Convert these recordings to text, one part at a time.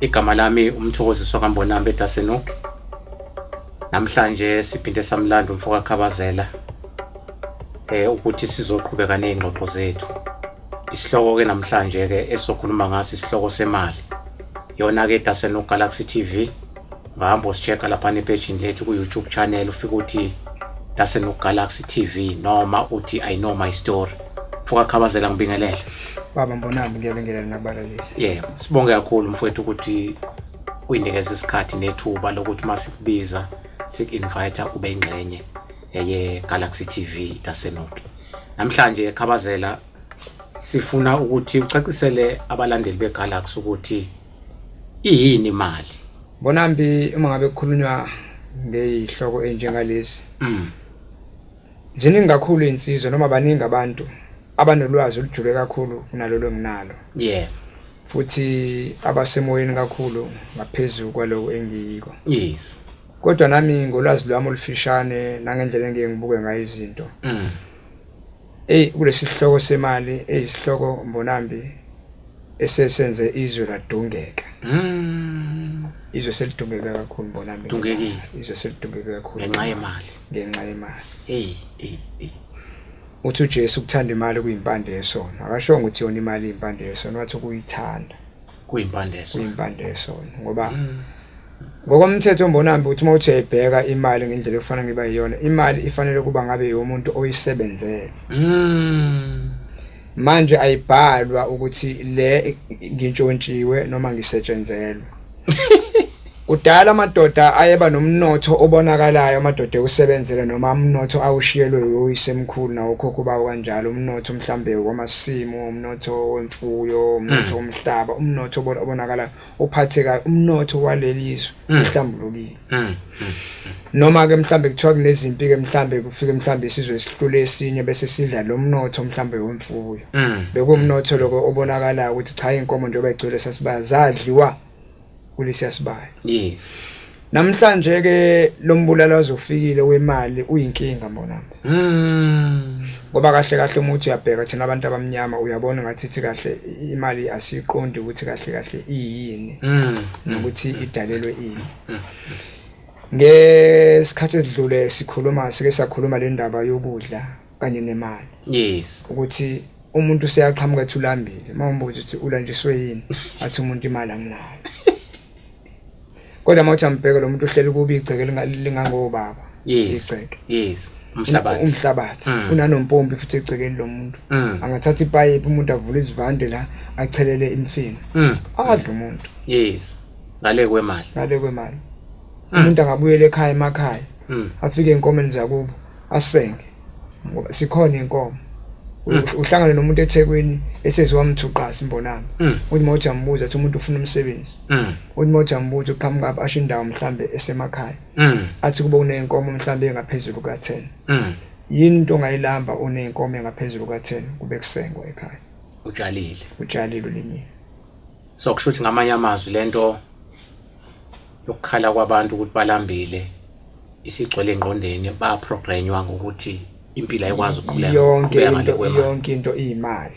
Igama lami uMthokozisi wakaMbonambi eDasenuk. Namhlanje siphinde samlanda umfo kaKhabazela ukuthi sizoqhubeka nezingxoxo zethu. Isihloko ke namhlanje ke esokhuluma ngaso isihloko semali. Yona ke Dasenuk Galaxy TV. Ngahamba usichecka lapha epejini lethu ku YouTube channel ufike uthi Dasenuk Galaxy TV noma uthi I know my story. Mfoka Khabazela, ngibingelele. Baba Mbonambi, ngiyabingelela nakubalaleli. Yebo, sibonge kakhulu mfowethu ukuthi uyinikeze isikhathi nethuba lokuthi uma sikubiza siku-invite ube ingxenye ye Galaxy TV Dasenuk. Namhlanje Khabazela sifuna ukuthi ucacisele abalandeli beGalaxy ukuthi iyini imali. Mbonambi, uma ngabe kukhulunywa ngezihloko enjengalezi, ziningi kakhulu insizwa noma baningi abantu abanolwazi olujule kakhulu kunalolu enginalo. Futhi abasemoyeni kakhulu ngaphezulu kwaloko engiyiko. Kodwa nami ngolwazi lwami olufishane nangendlela engiye ngibuke ngayo izinto. Ey, kulesi sihloko semali, eyisihloko Mbonambi esesenze izwe ladungeka. Izwe selidungeke kakhulu Mbonambi. Dungekile. Izwe selidungeke kakhulu. Ngenxa yemali. Ngenxa yemali. Hey, hey, hey. Uthi uJesu ukuthanda imali kuyimpande yesono. Akashongo ukuthi yona imali iyimpande yesono, wathi ukuyithanda kuyimpande yesono. Kuyimpande yesono ngoba ngokomthetho Mbonambi uthi uma uthi uyayibheka imali ngendlela efanele ngiba yiyona, imali ifanele kuba ngabe yomuntu oyisebenzele. Manje ayibhalwa ukuthi le ngintshontshiwe noma ngisetshenzelwe. Kudala amadoda ayeba nomnotho obonakalayo, amadoda ewusebenzele noma umnotho awushiyelwe uyisemkhulu nawokhokho bawo kanjalo, umnotho mhlambe wamasimu, umnotho wemfuyo, umnotho womhlaba, umnotho obonakalayo ophathekayo, umnotho walelizwe uhlambulukile. Noma ke mhlambe kuthiwa kunezimpi ke mhlambe kufike mhlambe isizwe esihlule esinye bese sidla lo mnotho mhlambe wemfuyo. Bekumnotho lokho obonakalayo ukuthi cha, inkomo njengoba igcwele sasibaya zadliwa kulesiya sibaya. Namhlanje ke lo mbulalazo ufikile wemali uyinkinga Mbonambi. Ngoba kahle kahle uma uthi uyabheka thina abantu abamnyama uyabona ngathi ithi kahle imali asiqondi ukuthi kahle kahle iyini nokuthi idalelwe ini. Ngesikhathi esidlule sikhuluma sike sakhuluma le ndaba yokudla kanye nemali. Ukuthi umuntu useyaqhamuka ethi ulambile, uma umbuza ukuthi ulanjiswe yini, athi umuntu imali anginayo. Kodwa uma uthi ambheke lo muntu uhleli kubi igceke lingangobaba. Igceke. Umhlabathi. Umhlabathi. Unanompompi futhi egcekeni lo muntu. Angathatha ipayipi umuntu avule izivande la achelele imfino. Adle umuntu. Ngale kwemali. Ngale kwemali. Umuntu angabuyela ekhaya emakhaya. Afike enkomeni zakubo asenge. Ngoba sikhona inkomo. Uhlangane nomuntu eThekwini eseziwa mthuqasi Mbonambi. Uthi mawuthi ambuza athi umuntu ufuna umsebenzi. Uthi mawuthi ambuza uqhamuka apha asho indawo mhlambe esemakhaya. Athi kube unenkomo mhlambe engaphezulu ka10. Yini into ongayilamba unenkomo engaphezulu ka10 kube kusengwa ekhaya. Utshalile. Utshalile ulimile. So kusho ukuthi ngamanye amazwi lento yokukhala kwabantu ukuthi balambile isigcwele engqondweni, baprogramwa ngokuthi impilo ayikwazi ukuqhubeka. Yonke into, yonke into iyimali.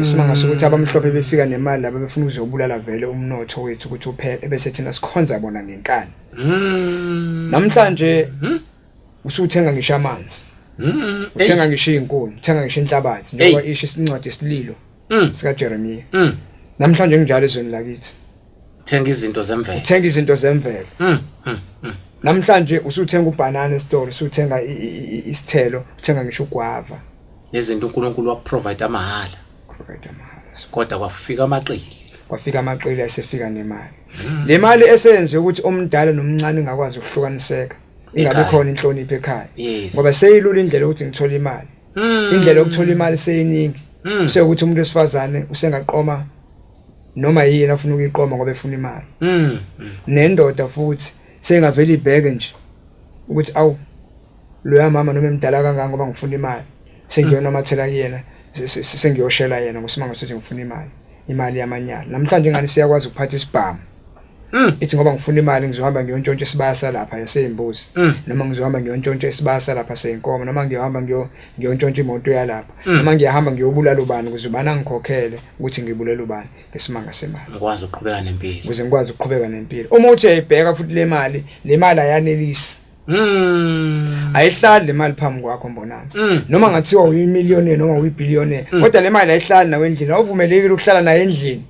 Isimanga sokuthi abamhlophe befika nemali laba befuna ukuzobulala vele umnotho wethu ukuthi uphele, bese thina sikhonza bona ngenkani. Namhlanje usuthenga ngisho amanzi. Uthenga ngisho izinkuni, uthenga ngisho inhlabathi, njengoba isho isincwadi esililo sika Jeremiah. Namhlanje nginjalo ezweni lakithi. Uthenga izinto zemvelo. Uthenga izinto zemvelo. Namhlanje usuthenga ubhanana esitolo, usuthenga isithelo, uthenga ngisho ugwava. Nezinto uNkulunkulu wakuprovide amahhala. Provide amahhala. Kodwa kwafika amaqili. Kwafika amaqili asefika nemali. Le mali esenze ukuthi omdala nomncane ngakwazi ukuhlukaniseka. Ingabe khona inhlonipho ekhaya. Ngoba seyilula indlela yokuthi ngithole imali. Indlela yokuthola imali seyiningi. Sekuthi umuntu wesifazane usengaqoma noma yini afuna ukuyiqoma ngoba efuna imali. Nendoda futhi sengavela ibheke nje ukuthi awu loya mama noma emdala kangaka ngoba ngifuna imali, sengiyonamathela kuyena, sengiyoshela yena ngosimanga sokuthi ngifuna imali, imali yamanyala. Namhlanje ingane siyakwazi ukuphatha isibhamu. Ithi ngoba ngifuna imali ngizohamba ngiyontshontsha isibaya salapha yaseyimbuzi noma ngizohamba ngiyontshontsha isibaya salapha seyinkomo noma ngiyohamba ngiyontshontsha imoto yalapha noma ngiyahamba ngiyobulala ubani ukuze ubani angikhokhele ukuthi ngibulele ubani ngesimanga semali. Ngikwazi ukuqhubeka nempilo. Ukuze ngikwazi ukuqhubeka nempilo. Uma uthi uyayibheka futhi le mali, le mali ayanelisi. Ayihlali le mali phambi kwakho mbonami. Noma ngathiwa uyimillionaire noma uyibillionaire, kodwa le mali ayihlali nawe endlini. Awuvumelekile ukuhlala naye endlini.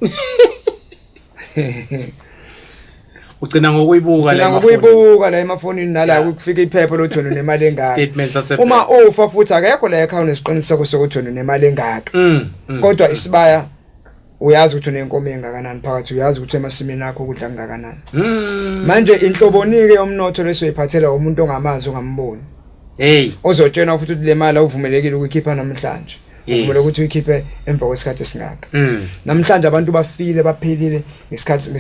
Ugcina ngokuyibuka la ngokuyibuka la emafonini nala kufika iphepha lokuthi wena unemali engaka. Statement sase Uma ufa futhi akekho la ekhaya unesiqiniseko sokuthi wena unemali engaka. Kodwa isibaya uyazi ukuthi unenkomo engakanani phakathi, uyazi ukuthi emasimini akho ukudla kangakanani. Manje inhlobonike yomnotho lesoyiphathela umuntu ongamazi ongamboni. Hey, ozotshena futhi ukuthi le mali awuvumelekile ukuyikhipha namhlanje. Uvumela ukuthi uyikhiphe emva kwesikhathi esingaka. Namhlanje abantu bafile baphilile ngesikhathi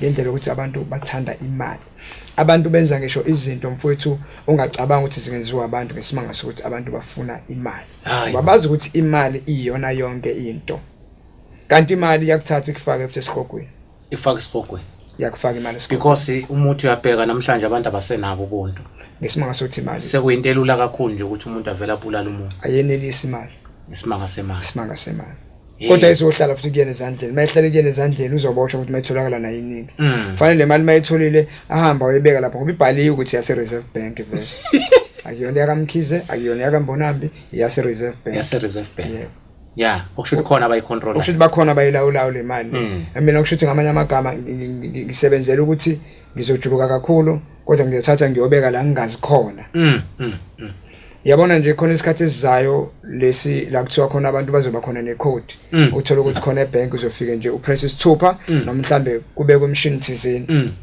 ngendlela ukuthi abantu bathanda imali. Abantu benza ngisho izinto mfowethu ongacabanga ukuthi zingenziwa abantu ngesimanga sokuthi abantu bafuna imali. Ngoba bazi ukuthi imali iyona yonke into. Kanti imali iyakuthatha ikufake futhi esihogweni. Ifaka esihogweni. Iyakufaka imali esihogweni. Because umuthi uyabheka namhlanje abantu abasenabo ubuntu. Ngesimanga sokuthi imali. Sekuyinto elula kakhulu nje ukuthi umuntu avele abulale umuntu. Ayenelisi imali. Isimanga semali. Isimanga semali. Kodwa izohlala futhi kuyena ezandleni. Mayihlale kuyena ezandleni uzoboshwa futhi mayitholakala nayo iningi. Kufanele le mali mayitholile ahamba uyibeka lapha ngoba ibhaliwe ukuthi yase Reserve Bank vese. Akuyona yakaMkhize, akuyona yakaMbonambi, yase Reserve Bank. Yase Reserve Bank. Yebo. Yeah, okusho ukuthi khona abayicontrol. Okusho ukuthi bakhona abayilawulayo le mali. Mina okusho ukuthi ngamanye amagama ngisebenzela ukuthi ngizojuluka kakhulu kodwa ngiyothatha ngiyobeka la ngingazi khona. Yabona nje khona isikhathi esizayo lesi la kuthiwa khona abantu bazoba khona necode. Uthola ukuthi khona ebank uzofike nje upress isithupha noma mhlambe kubekwe umshini thizeni.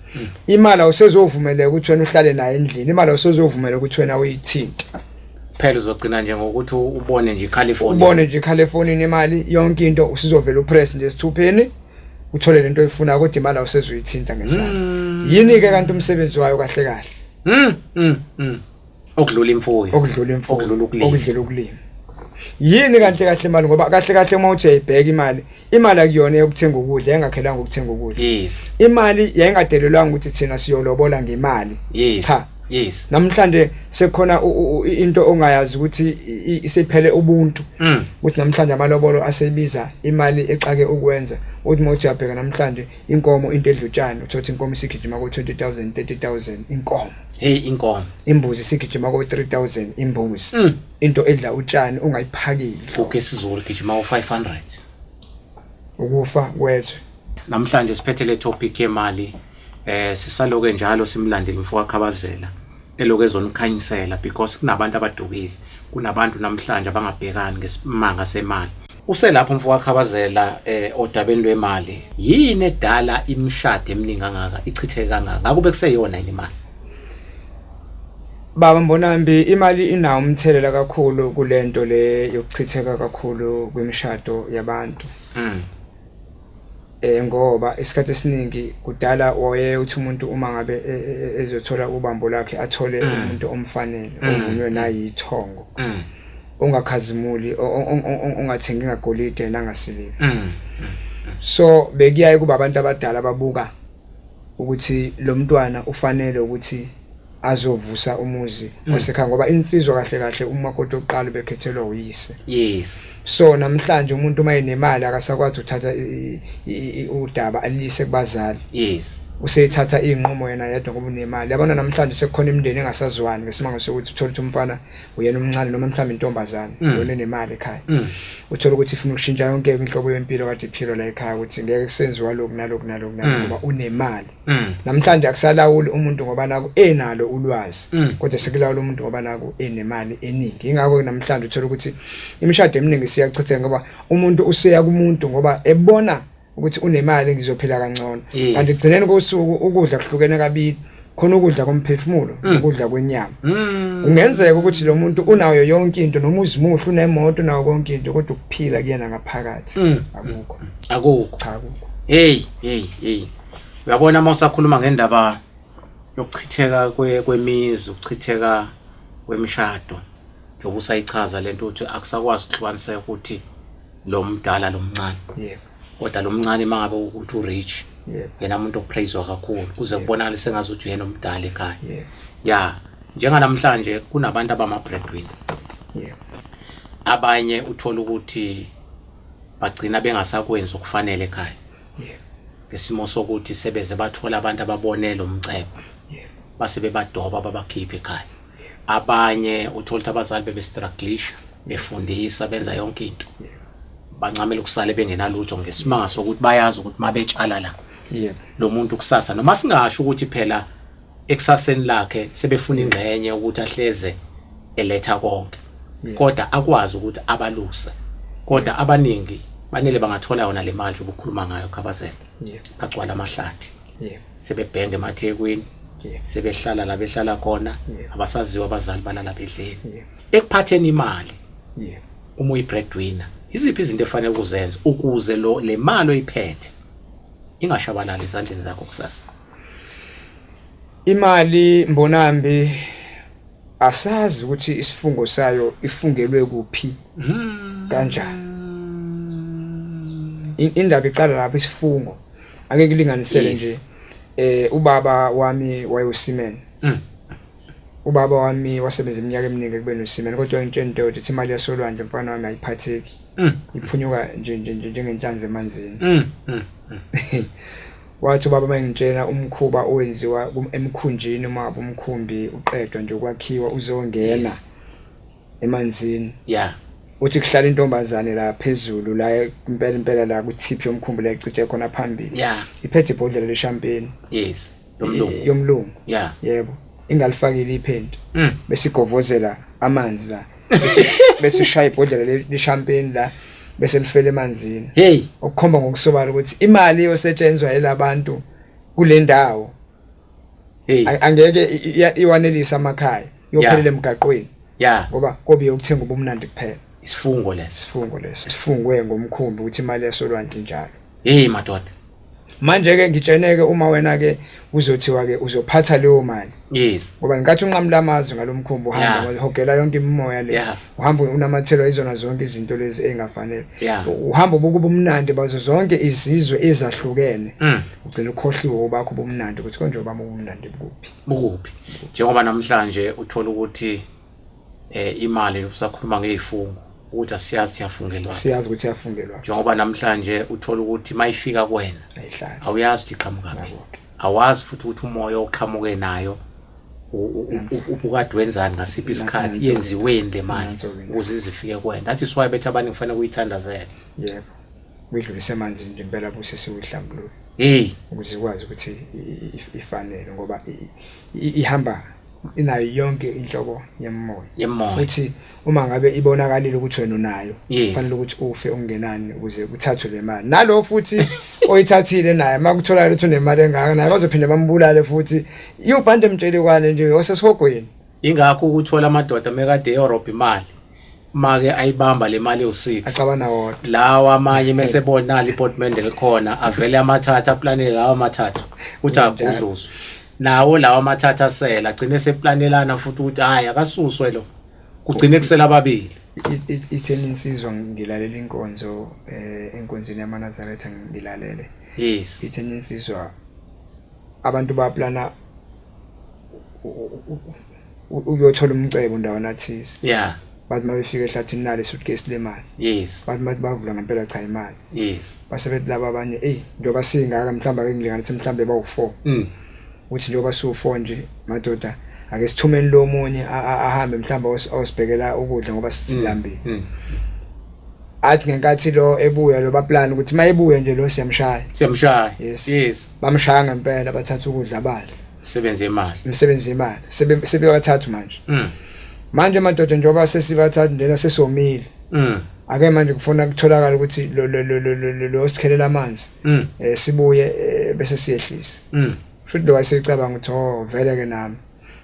Imali awusezovumeleka ukuthi wena uhlale nayo endlini, imali awusezovumeleka ukuthi wena uyithinte. Phela uzogcina nje ngokuthi ubone nje iCalifornia. Ubone nje iCalifornia imali yonke into usizovela upress nje esithupheni uthole lento oyifunayo kodwa imali awusezuyithinta ngesandla. Yini ke kanti umsebenzi wayo kahle kahle? Okudlula imfuyo. Okudlula imfuyo. Okudlula ukulima. Okudlula ukulima. Yini kanti kahle imali ngoba kahle kahle uma uthi uyayibheka imali, imali akuyona yokuthenga ukudla, yayingakhelanga ukuthenga ukudla. Imali yayingadelelwanga ukuthi thina siyolobola ngemali. Cha. Namhlanje sekukhona into ongayazi ukuthi isiphele ubuntu. Ukuthi namhlanje amalobolo asebiza imali exake ukwenza. Uthi uma uthi uyabheka namhlanje inkomo into edla utshani, uthola inkomo isigijima ko 20,000, 30,000 inkomo. Hey inkomo. Imbuzi isigijima ko 3,000 imbuzi. Into edla utshani ungayiphakile. Kuke isiZulu gijima ko 500. Ukufa kwezwe. Namhlanje siphethe le topic yemali. Sisaloke njalo simlandele umfo kaKhabazela eloke ezonikhanyisela because kunabantu abadukile, kunabantu namhlanje abangabhekani ngesimanga semali. Uselapho umfo kaKhabazela odabeni lwemali. Yini edala imishado eminingi kangaka ichitheke kangaka? Ngakube kuseyona yini imali? Baba Mbonambi, imali inawo umthelela kakhulu kulento le yokuchitheka kakhulu kwimishado yabantu. Ngoba isikhathi esiningi kudala waye uthi umuntu uma ngabe ezothola ubambo lakhe athole umuntu omfanele ovunywe nayithongo. Ongakhazimuli, ongathengi ngagolide nangasiliva. So bekuyaye kuba abantu abadala babuka ukuthi lo mntwana ufanele ukuthi azovusa umuzi wasekhaya ngoba insizwa kahle kahle umakoti oqala ubekhethelwa uyise. So namhlanje umuntu uma enemali akasakwazi ukuthatha udaba alise kubazali. Useyithatha inqumo yena yedwa ngoba unemali. Yabona namhlanje sekukhona imindeni engasazwani ngesimanga sokuthi uthola ukuthi umfana uyena omncane noma mhlawumbe intombazane yona enemali ekhaya. Uthola ukuthi ifuna ukushintsha yonke inhlobo yempilo kade iphilwa la ekhaya ukuthi ngeke kusenziwa lokhu nalokhu nalokhu nalokhu ngoba unemali. Namhlanje akusalawuli umuntu ngoba naku enalo ulwazi kodwa sekulawula umuntu ngoba naku enemali eningi. Ingakho namhlanje uthola ukuthi imishado eminingi siyachitheka ngoba umuntu useya kumuntu ngoba ebona ukuthi unemali ngizophila kangcono. Kanti ekugcineni kosuku ukudla kuhlukene kabili, khona ukudla komphefumulo nokudla kwenyama. Kungenzeka ukuthi lo muntu unayo yonke into noma uzimuhle unemoto unayo konke into kodwa ukuphila kuyena ngaphakathi akukho. Akukho. Cha akukho. Hey hey hey. Uyabona uma usakhuluma ngendaba yokuchitheka kwemizi, ukuchitheka kwemishado, njengoba usayichaza lento ukuthi akusakwazi ukuhlukaniseka ukuthi lo mdala lo mncane. Yebo. Kodwa lo mncane mangabe ukuthi urich Yena umuntu opraiswa kakhulu kuze kubonakale sengazuthi uyena omdala ekhaya. Ya, njenganamhlanje kunabantu abama breadwinner. Abanye uthola ukuthi bagcina bengasakwenzi okufanele ekhaya. Ngesimo sokuthi sebeze bathola abantu ababone lo mcebo. Base bebadoba babakhipha ekhaya. Abanye uthola ukuthi abazali bebestrugglisha befundisa benza yonke into. Bancamela ukusale bengenalutho ngesimanga sokuthi bayazi ukuthi mabetshala la. Lo muntu kusasa noma singasho ukuthi phela ekusaseni lakhe sebefuna ingxenye ukuthi ahleze eletha konke. Kodwa akwazi ukuthi abaluse. Kodwa abaningi banele bangathola yona le mali obukhuluma ngayo Khabazela. Bagcwala amahlathi. Sebebhenga emaThekwini. Sebehlala la behlala khona, abasaziwa abazali balala bedleni. Ekuphatheni imali. Uma uyi-breadwinner, iziphi izinto efanele ukuzenza ukuze lo le mali oyiphethe ingashabalali ezandleni zakho kusasa? Imali Mbonambi asazi ukuthi isifungo sayo ifungelwe kuphi kanjani. Indaba iqala lapho isifungo. Ake kulinganisele nje. Ubaba wami wayewusimene. Ubaba wami wasebenza iminyaka eminingi ekubeni usimene, kodwa ngitshela into ukuthi imali yasolwandle mfana wami ayiphatheki. Iphunyuka nje nje njengenhlanzi emanzini. Wathi ubaba mangitshela umkhuba owenziwa emkhunjini uma umkhumbi uqedwa nje ukwakhiwa uzongena emanzini. Uthi kuhlala intombazane la phezulu la impela impela la ku tip yomkhumbi la ecije khona phambili. Iphethe ibhodlela le champagne. Yomlungu. Yomlungu. Yebo. Ingalifakile iphenti. Bese igovozela amanzi la. Bese shaya ibhodlela le champagne la bese lifele emanzini. Hey, okukhomba ngokusobala ukuthi imali yosetshenzwa yelabantu kule ndawo. Hey, angeke iwanelise amakhaya, yophelele emgaqweni. Ngoba kobe yokuthenga ubumnandi kuphela. Isifungo leso. Isifungo leso. Sifungwe ngomkhumbi ukuthi imali yasolwandle njalo. Hey madoda. Manje ke ngitsheneke uma wena ke uzothiwa ke uzophatha leyo mali. Ngoba ngenkathi unqamula amazwe ngalomkhumbi uhamba uhogela yonke imimoya le. Uhamba unamathelwa izona zonke izinto lezi engafanele. Uhamba ubuka ubumnandi bazo zonke izizwe ezahlukene. Ugcina ukhohliwe obakho ubumnandi ukuthi konje obami ubumnandi bukuphi. Bukuphi. Njengoba namhlanje uthola ukuthi imali usakhuluma ngezifungo ukuthi asiyazi siyafungelwa. Siyazi ukuthi siyafungelwa. Njengoba namhlanje uthola ukuthi mayifika kuwena ayihlali. Awuyazi ukuthi iqhamuka phi. Awazi futhi ukuthi umoya oqhamuke nayo ubukade wenzani ngasiphi isikhathi, yenziweni le mali ukuze izifike kuwena. That is why bethi abaningi kufanele kuyithandazele. Yebo. Uyidlulise emanzini nje impela buse siwuhlambulule. Hey, ukuze ikwazi ukuthi ifanele ngoba ihamba inayo yonke inhlobo yemoya. Futhi uma ngabe ibonakalile ukuthi wena unayo, kufanele ukuthi ufe ungenani ukuze kuthathwe le mali. Nalo futhi oyithathile naye makutholakala ukuthi unemali engaka naye bazophinde bambulale futhi. Iyubhande emtshelikwane nje osesihogweni. Ingakho ukuthola amadoda mekade eyorobha imali make ayibamba le mali ewu6 acabana wodwa. Lawa amanye mesebona iportmanteau likhona avele amathatha aplanele lawa amathathu ukuthi agudluzwe. Nawo lawa amathatha asela agcine seplanelana futhi ukuthi hayi akasuswe lo. Kugcine kusela ababili. Itheni insizwa ngilalela inkonzo enkonzweni yamaNazaretha ngilalele. Itheni insizwa abantu baplana uyothola umcebo ndawana thize. Bathi mabefika ehlathini nalo isuitcase lemali. Bathi mathi bavula ngempela cha imali. Base bethi laba abanye ey njengoba singaka mhlawumbe ake ngilinganise mhlawumbe bawu4. Uthi njengoba siwu4 nje madoda ake sithumeni lo munye ahambe mhlawumbe awusibhekela ukudla ngoba silambile. Athi ngenkathi lo ebuya lo baplan ukuthi mayebuya nje lo siyamshaya. Siyamshaya. Bamshaya ngempela bathatha ukudla badla. Imisebenzi yemali. Imisebenzi yemali. Sebebathathu manje. Manje madoda njengoba sesibathathu njena sesomile. Ake manje kufuna kutholakala ukuthi lo lo lo lo lo lo sikhelela amanzi. Sibuye bese siyehlisa. Futhi lo wayesecabanga ukuthi oh vele ke nami.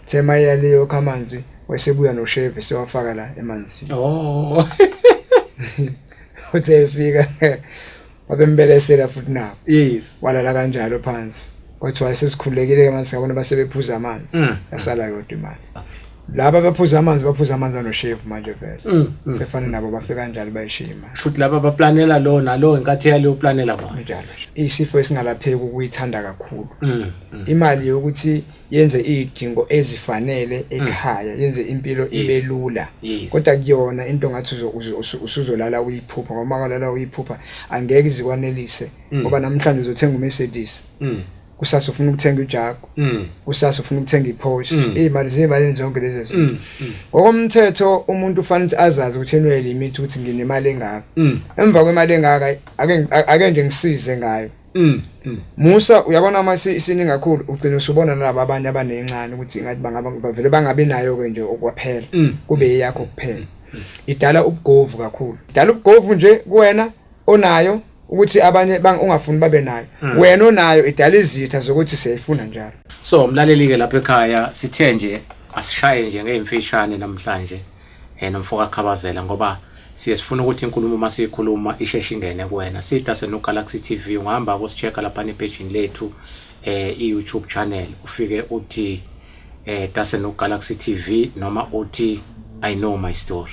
Thema yaleyo amanzi wayesebuya noshevu sewafaka la emanzini. Oh. Uthe efika babembelesela futhi nabo. Walala kanjalo phansi. Kwathiwa sesikhululekile ke manje singabona basebephuza amanzi. Yasala yodwa imali. Laba baphuza amanzi, baphuza amanzi anoshevu manje vele. Sefana nabo bafika kanjalo bayishiya imali. Shuthi laba baplanela lo nalo inkathi yalo planela bona. Njalo nje. Isifo esingalapheki ukuyithanda kakhulu. Imali yokuthi yenze izidingo ezifanele ekhaya, yenze impilo ibe lula. Kodwa kuyona into ngathi usuzolala uyiphupha, ngoba makalala uyiphupha angeke izikwanelise, ngoba namhlanje uzothenga uMercedes. Kusasa ufuna ukuthenga iJaguar. Kusasa ufuna ukuthenga iPorsche. Izimali ziyimalini zonke lezi zinto. Ngokomthetho umuntu ufanele azazi ukuthi enwe limit ukuthi nginemali engaka. Emva kwemali engaka ake nje ngisize ngayo. Musa uyabona uma isiningi kakhulu ugcina usubona nalabo abanye abanencane ukuthi ngathi bangaba bavele bangabi nayo ke nje okwaphela, kube eyakho kuphela. Idala ubugovu kakhulu. Idala ubugovu nje kuwena onayo ukuthi abanye ungafuni babe nayo. Wena onayo idala izitha zokuthi siyayifuna njalo. So mlaleli ke lapha ekhaya sithe nje asishaye nje ngeimfishane namhlanje nomfoka Khabazela, ngoba siye sifuna ukuthi inkulumo masiyikhuluma isheshe ingene kuwena. Sida no Galaxy TV, ungahamba ukusichecka lapha epage lethu i-YouTube channel, ufike uthi Dase no Galaxy TV noma uthi I Know My Story.